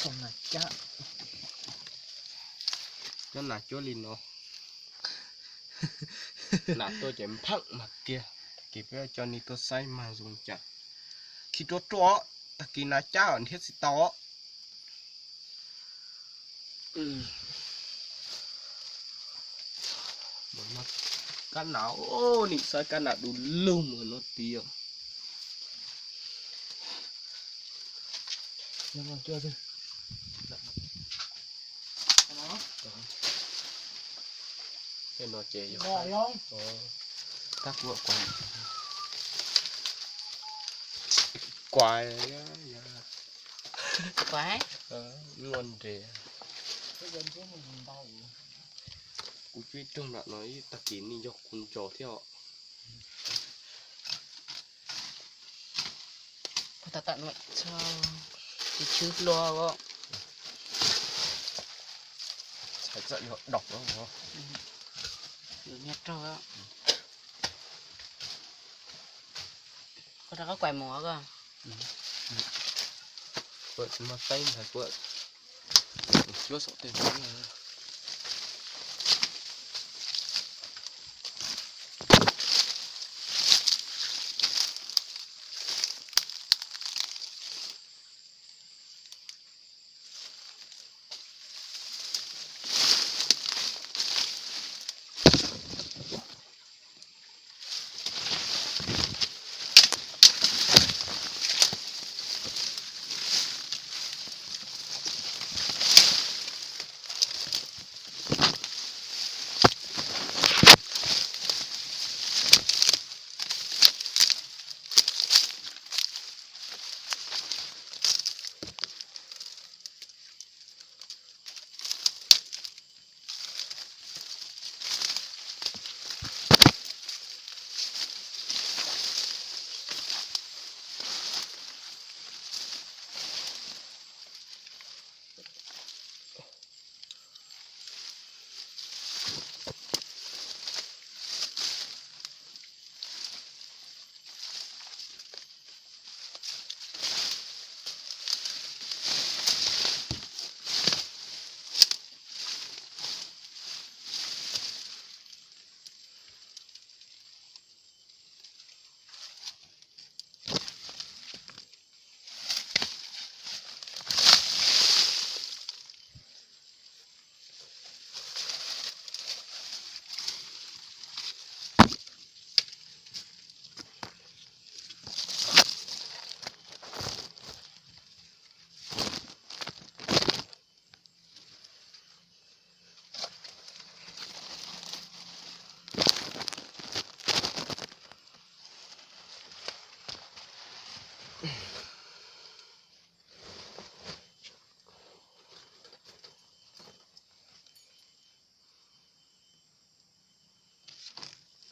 Cov nas cuab, cov nas cuab li no. Nas tuaj ces npheej mas kiag. Tag kis peb coj nej tuaj saib mas zoo cas. Khi ruaj ruaj, tag kis nas cab nrhiav tsis tau. Kab nas, nim xaiv kab nas du lug mus no tiag. Tej no ces yog, tab kuv kuav, kuav, muaj nres. Kuv cuab ib rooj nram no ib tag kis nej nco kuv ntsos thiab os. Tab tom no, tis tshwv hlua os. Txhais txawm yuav dog os. Nyiaj raug. Koj rov qab kuais mus os koj. Kuv tsis muaj teeb ntag, kuv cuab saum tej no.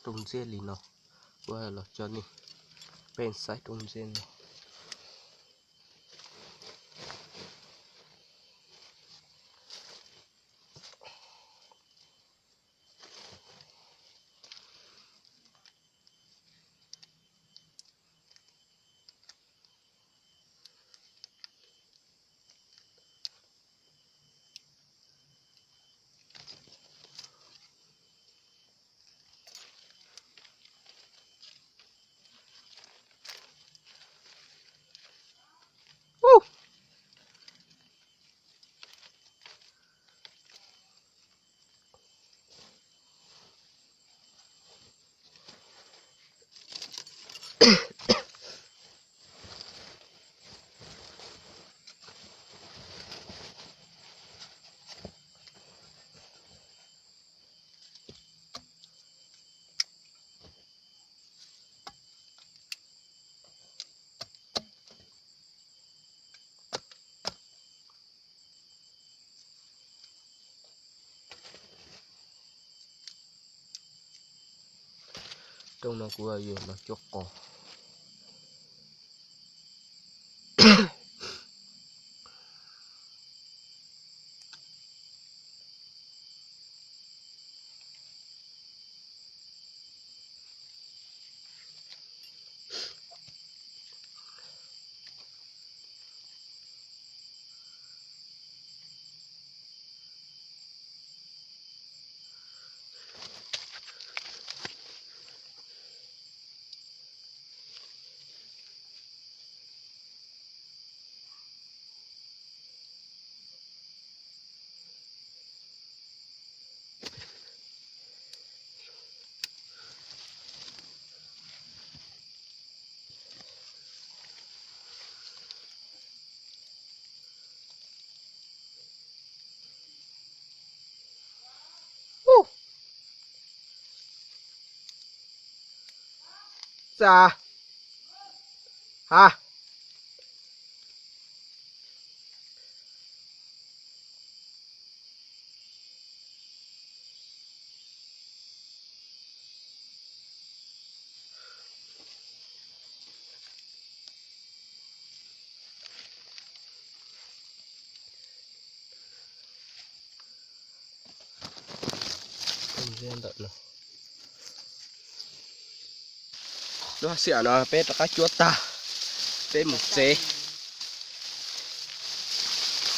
Rooj ntxiab li no, kuv los coj nej peb saib rooj ntxiab no. Rooj no kuv yuav los cuab qos. Xa. Ha. Lub haj xiam no peb rov qab cuab tag, peb mus tsev.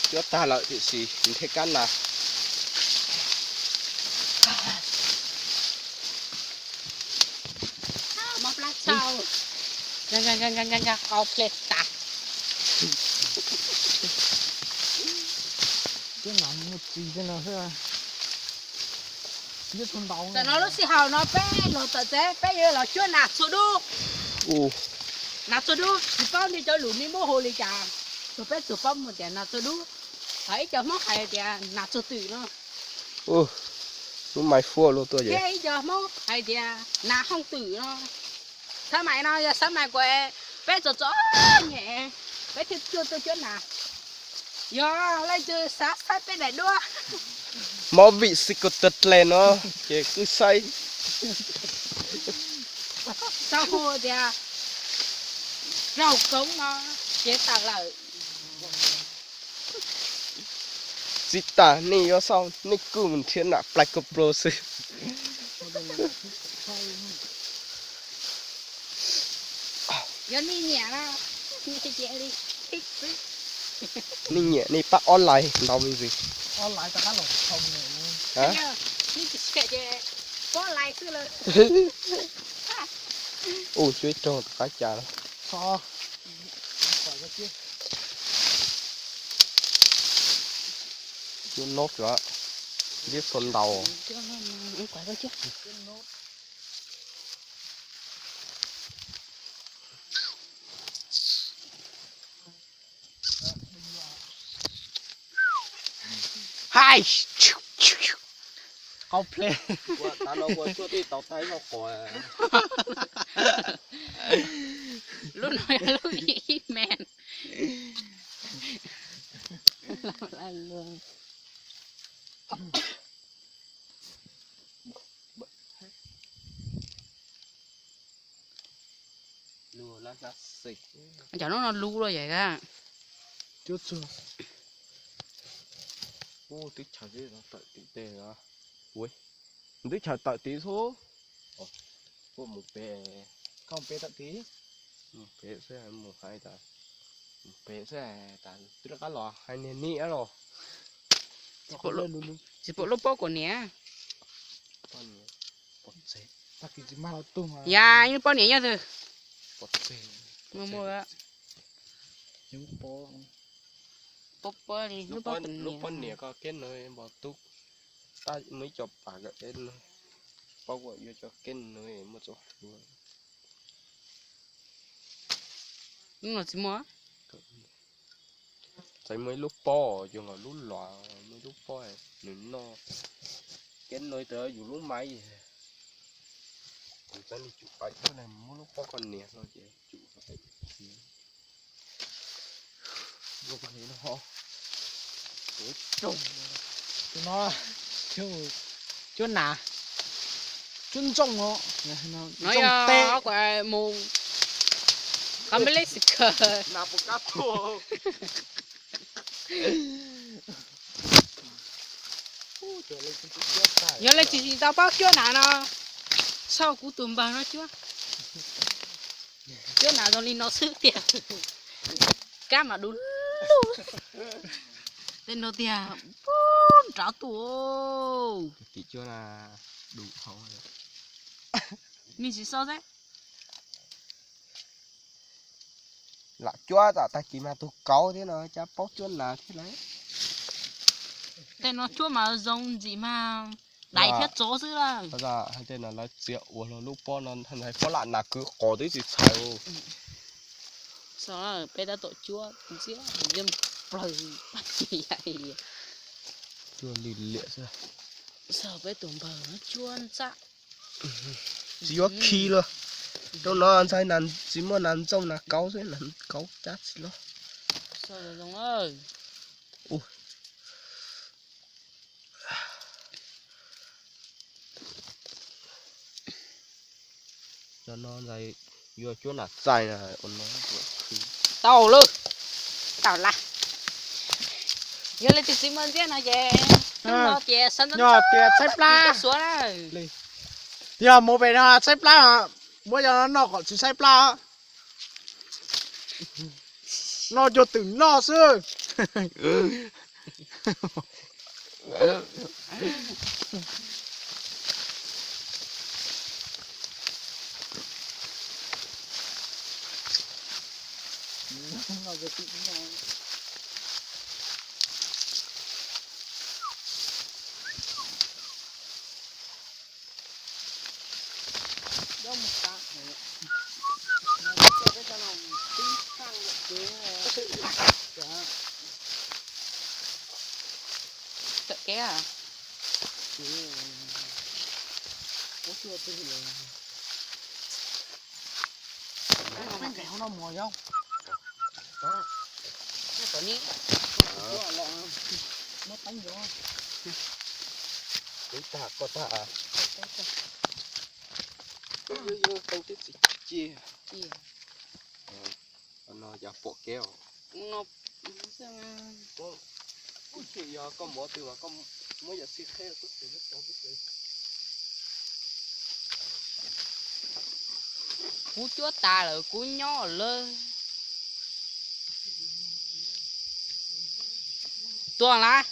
Cuab tag lawm tiam sis nrhiav kab nas. Qau ple tas. Tam no lub sij hawm no peb los tawm tsev peb yuav los cuab nas txhua dub. Nas txhua dub tsis paub li cov lus me muab hu li cas, tsuas peb tsuas paub mus tias nas txhua dub. Ho ib co Hmoob hais tias nas txhua twm no. Lub mais fuab luaj tuaj ces. Thiab ib co Hmoob hais tias nas hooj twm no. Xav mais no yog xav mais kuv, peb txom txom nyem, peb thiaj tuaj tuaj cuab nas. Yog leej twg xav saib peb daim duab, movie Secret Land no ces kuj saib. Tau hu tias raug koob no ces tawm lawm. Tsis tas nej yuav xauj nej kuj mus nrhiav nas plais GoPro xwb. Yog nej nyiam no, nej cia li thib xwb. Nej nyiam nej pab online ntau me ntsis. Ub, cuab ib rooj rov qab cas lawm. Cuab nod tsuav, ntiab txhua ntaus. Hais, qau ple. Ua tav no ua cuaj tij tau taig loj quas. Lub no yog lub ib me. Cov no no lub los yog. Cuab txuag. Ub, twb chaws tawm tim tej os. Ui, twb chaws tawm tim xwb. Puab mus pem, koj mus pem tawm tim. Mus pem xwb, mus hais tas, mus pem xwb tas twb rov qab los hais niag niam los. Tsis pom lub pob kuv niam. Yog ib lub pob niam nyob twg? Muaj muaj. Pob pob li lub pob kuv niam. Lub pob niam koj keb nws npau tub, tab muaj ib co pas koj keb nws, pob kuv yuav cov keb nws muaj txoj hlua. Lub no tsis muaj. Txawm muaj ib lub pob, yog nkaus lub los muaj ib lub pob nws noj. Keb nws rau yus lub maiv. Kuv txawm li tsum pais txog na muab lub pob koj niam no ces tsum. Lub no ho, tus no cuab nas, cuab ntsooj os. No yog mus qhov me lej xwm kawg. Yog leej twg tsis tau paub cuab nas no, xauj kuv tus npawg no cuab. Cuab nas zoo li no xwb tiag. Kab mas du lug. Tej no tiag, nrov tuaj. Tim cuab na, du hauv. Nej tsis xauj xwb. Lam cuab tam tag kis mas tus kauv thiab no cas paub cuab nas thiab lawm. Tej no cuab mas zoo ntxim mas dais thiab tsov xwb lawm. Hais tej no lawv txiav ua los lub pob no hais pob lam nas kwv qos twb tsis txhais. Peb tab tom cuab ntxiab yeej plawg. Cuab li liam xwb. Xauj peb tus npawg no cuab ntxab. Tsis yuav khi los. Rau no ntxhais nas tsis muaj nas ntxooj nas kauv xwb, nas kauv cab tsis loj. Cov no ntxhais yuav cuab nas txais na, ua no. Tau lawm, tau lawm. Yog leej twg tsis muaj ntxiab no ces, no ces nyob tias tshaib plab, suav na. Yog mus pem no tshaib plab, muab cov no noj kom tsis tshaib plab. Noj cuag twm noj xwb. Tawm kev. Tag koj tag. Yog teev tib txiv ci. No yog pom kev os. Kuj tseem yog koj mov twg mas koj muab yam xib qheb. Kuv cuab tas lawm kuv nyob lawm. Tuaj las.